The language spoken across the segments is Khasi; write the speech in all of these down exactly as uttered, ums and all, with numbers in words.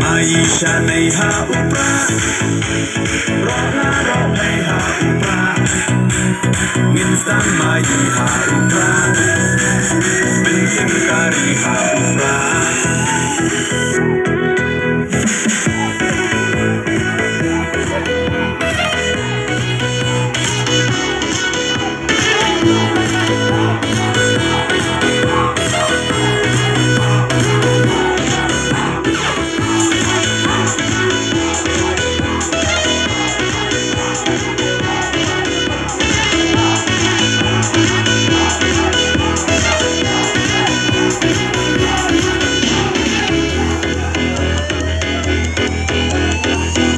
Mai sha nei ha u Prah. Roh la roh hei ha u Prah. Ngin sdang mai ha u Prah. Pynkim kari ha u Prah.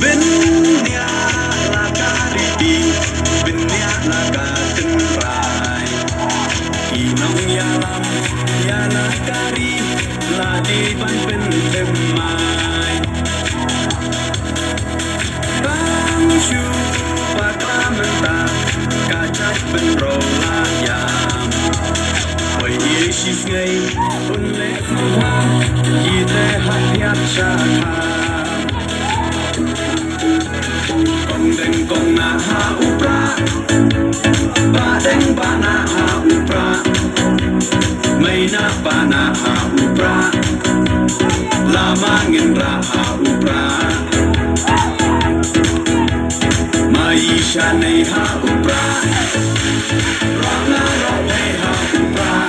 Bniah la ka riti, bniah la ka tynrai. Ki nongïalam ïa la ka ri la dei ban pynthymmai. Tang shu bakla mynta ka jait pynroi la ïam. Hoi ïa shi sngi un leh sngewbha ïa te hap ïa sha kha. Kong deng kong nah ha u Prah. Bah deng bah nah ha u Prah. Mei nah bah nah ha u Prah. Lama ngin rah ha u Prah. Mai sha nei ha u Prah. Roh la roh hei ha u Prah.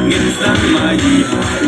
Ngin sdang mai ha u